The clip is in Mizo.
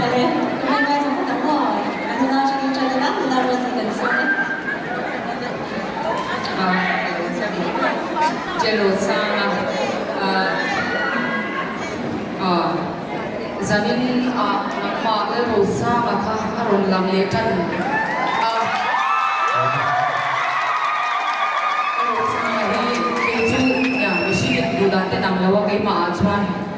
Awle, kan ngaithla phawt ang aw. Kan nula atangin ṭan ila, nula Rosie kan sawn e. Ṭelosanga zanin ah nangmah Lalrosanga kha a rawn lang leh ṭan a. Lalrosanga hi kei chu mihringin duh dan te dang lo a keimah ah chuan.